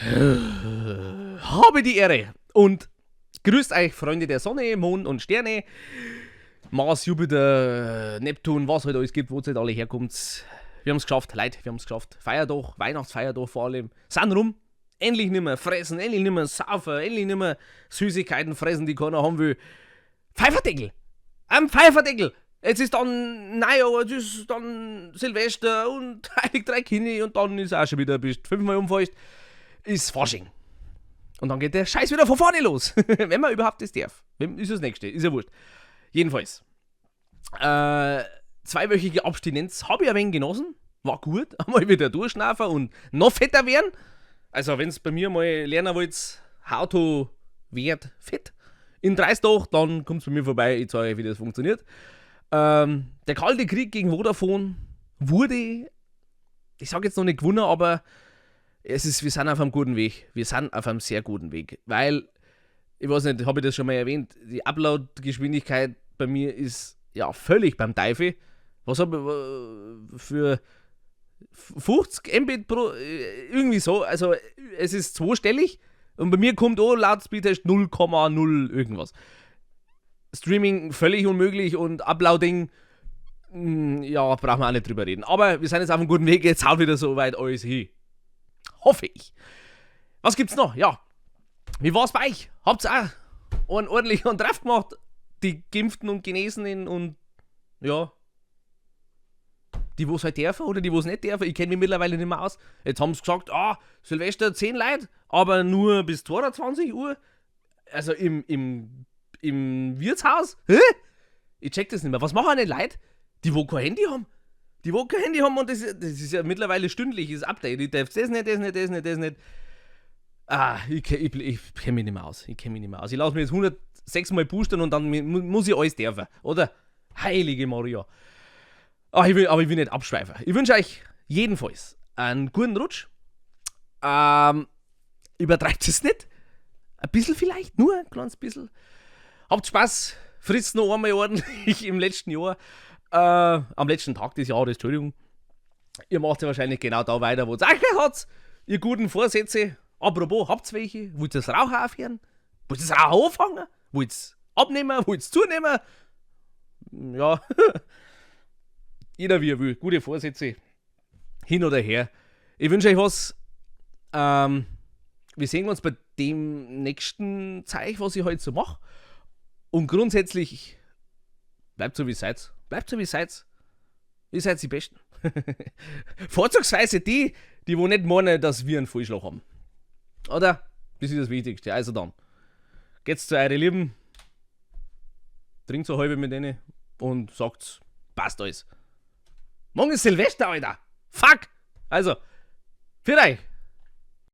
Habe die Ehre und grüßt euch, Freunde der Sonne, Mond und Sterne, Mars, Jupiter, Neptun, was halt alles gibt, wo ihr halt alle herkommt. Wir haben es geschafft, Leute, wir haben es geschafft. Feiertag, Weihnachtsfeiertag vor allem. Sind rum. Endlich nimmer fressen, endlich nimmer saufen, endlich nimmer Süßigkeiten fressen, die keiner haben will. Pfeiferdeckel! Am Pfeiferdeckel! Jetzt ist dann Neujahr, jetzt ist dann Silvester und Heilig Drei Könige und dann ist auch schon wieder, bist fünfmal umfällst, ist Fasching. Und dann geht der Scheiß wieder von vorne los. Wenn man überhaupt das darf. Ist das nächste, ist ja wurscht. Jedenfalls. Zweiwöchige Abstinenz habe ich ein wenig genossen. War gut. Einmal wieder durchschnaufen und noch fetter werden. Also, wenn es bei mir mal lernen wollt, how to werd fett in 30 Tagen, dann kommt es bei mir vorbei. Ich zeige euch, wie das funktioniert. Der kalte Krieg gegen Vodafone wurde, ich sage jetzt noch nicht gewonnen, aber wir sind auf einem guten Weg. Wir sind auf einem sehr guten Weg. Weil, ich weiß nicht, habe ich das schon mal erwähnt, die Upload-Geschwindigkeit bei mir ist ja völlig beim Teufel. Was habe ich für 50 Mbit pro, irgendwie so, also es ist zweistellig und bei mir kommt auch laut Speedtest 0,0 irgendwas. Streaming völlig unmöglich und Uploading, ja, brauchen wir auch nicht drüber reden. Aber wir sind jetzt auf einem guten Weg, jetzt haut wieder so weit alles hin. Hoffe ich. Was gibt's noch? Ja. Wie war's bei euch? Habt's auch einen ordentlichen Treff gemacht? Die Geimpften und Genesenen und ja, die, wo es halt dürfen oder die, wo es nicht dürfen. Ich kenne mich mittlerweile nicht mehr aus. Jetzt haben sie gesagt, ah, Silvester 10 Leute, aber nur bis 22 Uhr. Also im Wirtshaus. Hä? Ich check das nicht mehr. Was machen denn Leute, die wo kein Handy haben? Die wo kein Handy haben und das ist ja mittlerweile stündliches Update. Ich darf das nicht, das nicht, das nicht, das nicht. Ah, ich kenne mich nicht mehr aus. Ich kenne mich nicht mehr aus. Ich lasse mich jetzt 106 Mal boostern und dann muss ich alles dürfen, oder? Heilige Maria. Ach, aber ich will nicht abschweifen. Ich wünsche euch jedenfalls einen guten Rutsch. Übertreibt es nicht. Ein bisschen vielleicht, nur ein kleines bisschen. Habt Spaß, frisst noch einmal ordentlich im letzten Jahr. Am letzten Tag des Jahres, Entschuldigung. Ihr macht ja wahrscheinlich genau da weiter, wo es euch habt. Ihr guten Vorsätze. Apropos, habt ihr welche? Wollt ihr das Rauchen aufhören? Wollt ihr das Rauchen anfangen? Wollt ihr abnehmen? Wollt ihr zunehmen? Ja. Jeder wie er will. Gute Vorsätze. Hin oder her. Ich wünsche euch was. Wir sehen uns bei dem nächsten Zeug, was ich heute so mache. Und grundsätzlich, bleibt so wie ihr seid. Bleibt so wie ihr seid. Ihr seid die Besten. Vorzugsweise die, die wo nicht meinen, dass wir einen Vollschlag haben. Oder? Das ist das Wichtigste. Also dann. Geht's zu euren Lieben. Trinkt so halbe mit denen und sagt, passt alles. Morgen ist Silvester, Alter. Fuck! Also, für euch.